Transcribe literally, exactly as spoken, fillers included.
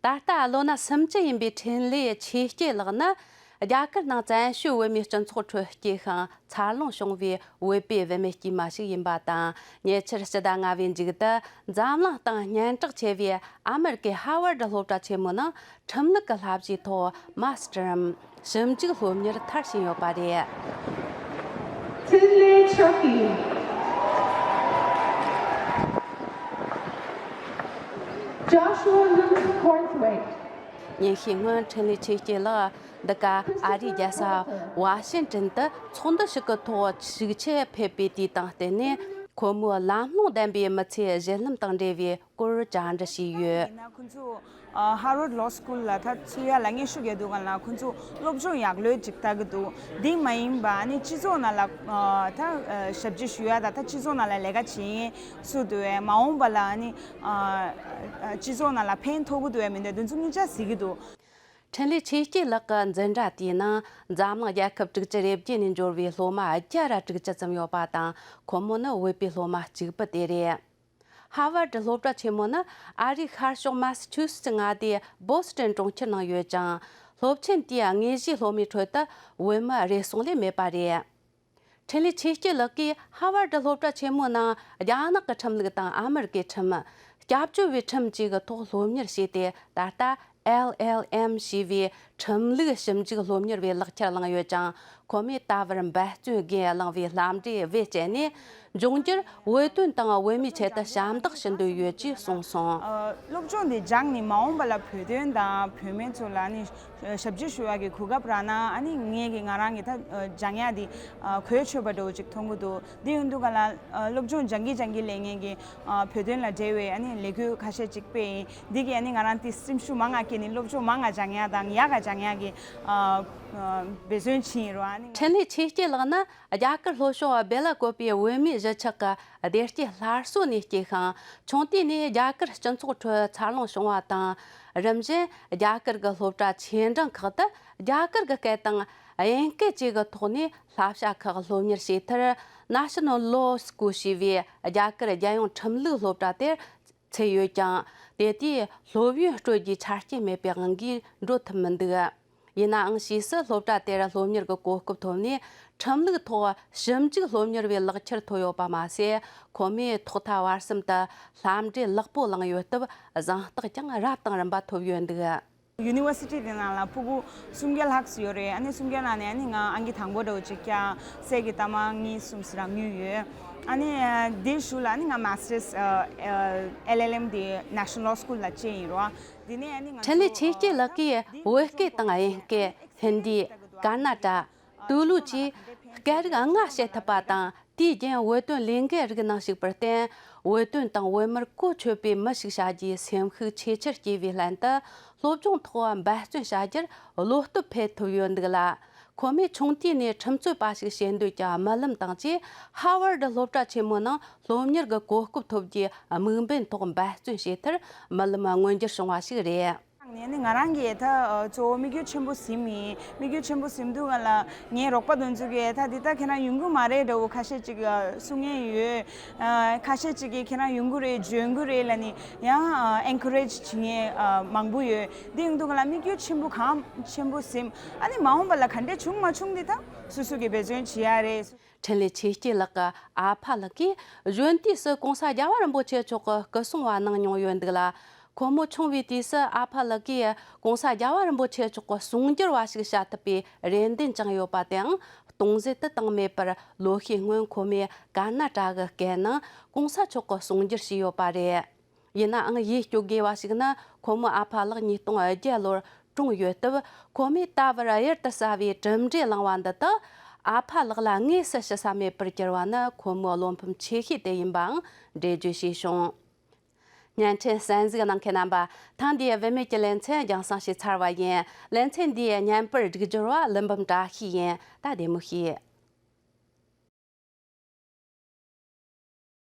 ད་ལྟ་ལོ་ན་སུམ་ཅུ་ཡིན་པའི་འཕྲིན་ལས་ཆོས་སྐྱིད་ལགས་ནི། རྒྱ་གར་ནང་བཙན་བྱོལ་བོད་མིའི་སྤྱི་ཚོགས་ཁྲོད་སྐྱེས་ཤིང་འཚར་ལོངས་བྱུང་བའི་བོད་པའི་བུད་མེད་དཀྱུས་མ་ཞིག་ཡིན་པ་དང་། ཉེ་ཆར་སྤྱི་ཟླ་ལྔ་པའི་མཇུག་ཏུ་འཛམ་གླིང་སྟེང་སྙན་གྲགས་ཆེ་བའི་ཨ་མེ་རི་ཀའི་ཧ་ཝར་ཌི་སློབ་གྲྭ་ཆེན་མོའི་ནང་ཁྲིམས་ལུགས་ཀྱི་བསླབ་བྱའི་ཐོག་མཱ་སི་ཊར་རམ་ཞིབ་འཇུག་སློབ་གཉེར་མཐར་ཕྱིན་ཡོད་པ་རེད། Tinley Chokki. Joshua Luke Cornthwaite. ཉིན་ཤས་སྔོན་འཕྲིན་ལས་ཆོས་སྐྱིད་ལགས་འདི་ག་ཨ་རིའི་རྒྱལ་ས་ཝ་ཤིང་ཏོན་དུ་ཚོགས་འདུ་ཞིག་གི་ཐོག་ཤུགས་ཆེ་ཕེབས་པའི་དུས་དང་བསྟུན་ནས། ཁོ་མོས་ལམ་ལྷོང་ལྡན་པའི་མི་ཚེའི་བརྒྱུད་ལམ་དང་འབྲེལ་བའི་སྐོར་བཅར་འདྲི་ཞུས་ཡོད། ཡིན་ན་ཁོང་ཚོ་ཨ་ཧར་ཝརཌ་ལོ་སི་ཀུལ་ལ་ད་ཚུད་ཡ་ལ་སྙན་ཞུ་རྒྱག་དུས་སྒང་ལ་ཁོང་ཚོ་སློབ་སྦྱོང་ཡག་ལོས་ཅིག་ལྟ་གི་འདུག་འདི་མ་ཡིན་པ་ཨ་ནི་སྤྱི་ཚོགས་ནང་ལ་ཨ་ད་ཨ་ཞབས་ཕྱི་ཞུ་ཡ་དང་ད་སྤྱི་ཚོགས་ནང་ལ་ལས་ཀ་བྱེད་མཁན་སུ་འདུག་བས། མ་འོངས་པ་ལ་ཨ་ནི་ཨ་ཨ་སྤྱི་ཚོགས་ནང་ལ་ཕན་ཐོགས་གི་འདུག་བས་མི་འདུག་འདི་ཚོ་དངོས་འབྲེལ་གཟིགས་ཀྱི་འདུག་འཕྲིན་ལས་ཆོས་སྐྱིད་ལགས་ཀྱི་འཛིན་གྲྭ་དེའི་ནང་འཛམ་གླིང་རྒྱལ་ཁབ་དྲུག་ཅུ་རེ་བརྒྱད་ནས་འབྱོར་བའི་སློབ་མ་བརྒྱ་ར་དྲུག་ཅུ་ཙམ་ཡོད་པ་དང་། ཁོ་མོ་ནི་བོད་པའི་སློབ་མ་གཅིག་པུ་དེ་རེད། ཧར་ཝར་ཌི་སློབ་གྲྭ་ཆེན་མོ་ནི་ཨ་རིའི་ཤར་ཕྱོགས་མ་སི་ཆུ་སི་ཊི་མངའ་སྡེའི་བོ་སི་ཊོན་གྲོང་ཁྱེར་ནང་ཡོད་ཅིང་། སློབ་ཆེན་དེའི་དངོས་གཞིའི་སློབ་མའི་ཁྲོད་དུ་བོད་མི་རེ་ཟུང་ལས་མེད་པ་རེད། འཕྲིན་ལས་ཆོས་སྐྱིད་ལགས་ཀྱིས་ཧར་ཝར་ཌི་སློབ་གྲྭ་ཆེན་མོའི་ནང་རྒྱ་ནག་གི་ཁྲིམས་ལུགས་དང་ཨ་མེ་རི་ཀའི་ཁྲིམས། སྐྱབས་བཅོལ་བའི་ཁྲིམས་བཅས་ཀྱི་ཐོག་སློབ་གཉེར་བྱས་ཏེ། ད་ལྟ་ཨེལ་ཨེལ་ཨེམ་ཞེས་པའི་ཁྲིམས་ལུགས་ཞིབ་འཇུག་སློབ་གཉེར་བའི་ལག་ཁྱེར་བླངས་ཡོད་ཅིང་། ཁོ་མོས་ད་བར་འབད་བརྩོན་སྒོས་བླངས་པའི་ལྷམ་འབྲས་བེད་སྤྱད་ནས། འབྱུང་འགྱུར་བོད་དོན་དང་བོད་མིའི་ཆེད་དུ་ཞབས་འདེགས་ཞུ་འདོད་ཡོད་ཅེས་གསུངས་སོང་། ཨ་སློབ་སྦྱོང་འདི་སྦྱངས་ནས་མ་འོངས་པ་ལ་བོད་དོན་དང་བོད་མི་ཚོ་ལ་ནི་ཞབས་ཕྱི་ཞུ་ཡག་གི་གོ་སྐབས་རག་ན། ཨ་ནི་ངས་ཀྱི་ང་རང་གི་ད་སྦྱང་ཡག་འདི་གོ་ཆོད་པ་འདྲ་བོ་ཅིག་མཐོང་གི་འདུག་འདི་ཡིན་དུས་སྒང་ལ་ཨ་སློབ་སྦྱོང་སྦྱང་གི་སྦྱང་གི་ལས་ངན་གྱི་ཨ་བོད་དོན་ལ་འབྲེལ་བའི་ཨ་ནི་ལས་འགུལ་ཁ་ཤས་ཅིག་སྤེལ་ཡིན། འདི་གིས་ཨ་ནི་ང་རང་དེ་སེམས་ཤུགས་མང་ང་སྐྱེས་ནས་སློབ་སྦྱོང་མང་ང་སྦྱང་ཡག་དང་ཡག་ག་སྦྱང་ཡག་གི་ཨ་ཨ་འབད་བརྩོན་བྱེད་ཡིན་རོ། ཨ་ནི་ང་འཕྲིན་ལས་ཆོས་སྐྱིད་ལགས་ནི་རྒྱ་གར་ལྷོ་ཕྱོགས་སྦེ་ལ་ཀོབ་པའི་བོད་མིའི་གཞིས་ཆགས་ཀྱི་བདེ་སྐྱིད་སླར་གསོ་ནས་སྐྱེས་ཤིང་། ཆུང་དུས་ནས་རྒྱ་གར་སྤྱི་ཚོགས་ཁྲོད་འཚར་ལོངས་བྱུང་བ་དང་། རིམ་བཞིན་རྒྱ་གར་གྱི་སློབ་གྲྭ་ཆེ་འབྲིང་ཁག་ཏུ་རྒྱ་གར་གྱི་སྐད་དང་། དབྱིན་སྐད་བཅས་ཀྱི་ཐོག་ནས་བསླབ་བྱ་ཁག་སློབ་གཉེར་བྱས་མཐར། National Law School ཞེས་པའི་རྒྱ་གར་རྒྱལ་ཡོངས་ཁྲིམས་ལུགས་སློབ་གྲྭ་དེར་ཚུད་ཡོད་ཀྱང་། དེ་དུས་སློབ་ཡོན་སྤྲོད་རྒྱུའི་ཆ་རྐྱེན་མེད་པའི་དབང་གིས་འགྲོ་ཐུབ་མི་འདུག་ཡིན་ནའང་ཕྱིས་སུ་སློབ་གྲྭ་དེར་སློབ་གཉེར་གྱི་གོ་སྐབས་ཐོབ་ནས། ཁྲིམས་ལུགས་ཐོག་ཞིབ་འཇུག་སློབ་གཉེར་བའི་ལག་ཁྱེར་ཐོབ་ཡོད་པ་མ་ཟད། ཁོ་མོས་ཐོག་མཐའ་བར་གསུམ་དུ་ལྷམ་འབྲས་ལེགས་པོ་བླངས་ཡོད་སྟབས། གཟེངས་རྟགས་ཀྱང་རབ་དང་རིམ་པ་ཐོབ་ཡོད་འདུག་ཡུ་ནི་ཝར་སི་ཊི་དེ་ནང་ལ་ཕྲུ་གུ་སུམ་བརྒྱ་ལྷག་ཙམ་ཡོད་རེད། ཨ་ནི་སུམ་བརྒྱ་ནང་ནས་ཨ་ནི་ང་ཨང་ཀི་དང་པོ་འདྲ་བོ་ཅིག་བཀྱག་སའི་གི་རྟགས་མ་གཉིས་གསུམ་ཙམ་རག་མྱོང་ཡོད། ཨ་ནི་དེའི་གཞུག་ལ་ཨ་ནི་ང་Masters ཨེལ་ཨེལ་ཨེམ་དེ་National Law School ལ་བྱས་ཡིན་རོ། དེ་ནས་ཨ་ནི་ང་འཕྲིན་ལས་ཆོས་སྐྱིད་ལགས་ཀྱིས་བོད་སྐད་དང་དབྱིན་སྐད། ཧིན་དི། ཀར་ན་ཊ། ཏུ་ལུ་བཅས་སྐད་རིགས་ལྔ་བཤད་ཐུབ་པ་དང་། དུས་རྒྱུན་བོད་དོན་ལས་འགུལ་རིགས་ནང་ཞུགས་པར་བརྟེན། བོད་དོན་དང་བོད་མིར་གོ་ཆོད་པའི་མི་ཞིག་བྱ་རྒྱུའི་སེམས་ཤུགས་ཆེས་ཆེར་སྐྱེས་པའི་ལྷན་དུ། སློབ་སྦྱོང་ཐོག་འབད་བརྩོན་བྱ་རྒྱུར་བློ་སྟོབས་འཕེལ་ཐུབ་ཡོད་འདུག་ལ། ཁོ་མོས་ཆུང་དུས་ནས་ཁྲིམས་རྩོད་པ་ཞིག་བྱེད་འདོད་ཀྱི་རྨི་ལམ་དང་བཅས། ཧར་ཝར་ཌི་སློབ་གྲྭ་ཆེན་མོའི་ནང་སློབ་གཉེར་གྱི་གོ་སྐབས་ཐོབ་རྒྱུའི་དམིགས་འབེན་ཐོག་འབད་བརྩོན་བྱས་མཐར། རྨི་ལམ་མངོན་འགྱུར་བྱུང་བ་ཞིག་རེད། ནས་ནི་ང་རང་གིས་ད་གཙོ་བོ་དམིགས་ཡུལ་ཆེན་པོ་ཟིན་མིན། དམིགས་ཡུལ་ཆེན་པོ་ཟིན་དུས་སྒང་ལ་ངའི་རོགས་པ་དེ་ཚོ་གིས་ད་འདི་ལྟ་ཁྱེད་རང་ཡོང་གི་མ་རེད་འདྲ་བོ་ཁ་ཤས་ཅིག་གསུང་མཁན་ཡོད། ཁ་ཤས་ཅིག་གིས་ཁྱེད་རང་ཡོང་གི་རེད། འཇོན་གི་རེད་ལབ་ནས་ཡང་ཨེན་ཁ་རེཇ་བྱེད་མཁན་མང་པོ་ཡོད། འདི་ཡོང་དུས་སྒང་ལ་དམིགས་ཡུལ་ཆེན་པོ་གང་ཆེན་པོ་ཟིན། ཨ་ནི་མ་འོངས་པ་ལ་ག་འདྲས་བྱུང་མ་བྱུང་འདི་ད་སོ་སོ་གིས་འབད་བརྩོན་བྱེད་ཡ་རེད། འཕྲིན་ལས་ཆོས་སྐྱིད་ལགས་ཀྱི་ཨ་ཕ་ལགས་ཀྱིས་གཞོན་དུས་སུ་༸གོང་ས་རྒྱལ་བ་རིན་པོ་ཆེ་མཆོག་གི་སྐུ་སྲུང་བ་གནང་མྱོང་ཡོད་འདུག་ལ། ཁོ་མོ་ཆུང་བའི་དུས་སུ་ཨ་ཕ་ལགས་ཀྱིས་༸གོང་ས་རྒྱལ་བ་རིན་པོ་ཆེ་མཆོག་གི་གསུང་སྒྱུར་བ་ཞིག་བྱ་ཐུབ་པའི་རེ་འདུན་བཅངས་ཡོད་པ་དེའང་སྟོང་ཟད་དུ་བཏང་མེད་པར། ལོ་ཤས་སྔོན་ཁོ་མོས་ཀར་ན་ཊ་ཀའི་སྐད་ནང་༸གོང་ས་མཆོག་གི་གསུང་སྒྱུར་བྱས་ཡོད་པ་རེད། ཡིན་ནའང་ཡིད་སྐྱོ་དགོས་པ་ཞིག་ནི། ཁོ་མོའི་ཨ་ཕ་ལགས་ཉིས་སྟོང་བརྒྱད་ལོར་གྲོངས་ཡོད་སྟབས། ཁོ་མོས་ད་བར་གཡུར་དུ་ཟ་བའི་གྲུབ་འབྲས་བླངས་པ་འདི་དག་ཨ་ཕ་ལགས་ལ་དངོས་སུ་ཞུ་ས་མེད་པར་གྱུར་བ་ནི་ཁོ་མོའི་བློ་ཕམ་ཆེ་ཤོས་དེ་ཡིན་པའང་འགྲེལ་བརྗོད་བྱས་བྱུང་། བརྙན་འཕྲིན་གསན་གཟིགས་གནང་མཁན་རྣམ་པ། ཐེངས་འདིའི་བུད་མེད་ཀྱི་ལེ་ཚན་རྒྱང་སྲིང་བྱས་ཚར་བ་ཡིན། ལེ་ཚན་འདིའི་བརྙན་པར་སྒྲིག་སྦྱོར་བ་ཀླུ་འབུམ་བཀྲ་ཤིས་ཡིན། ད་བདེ་མོ་བྱོས།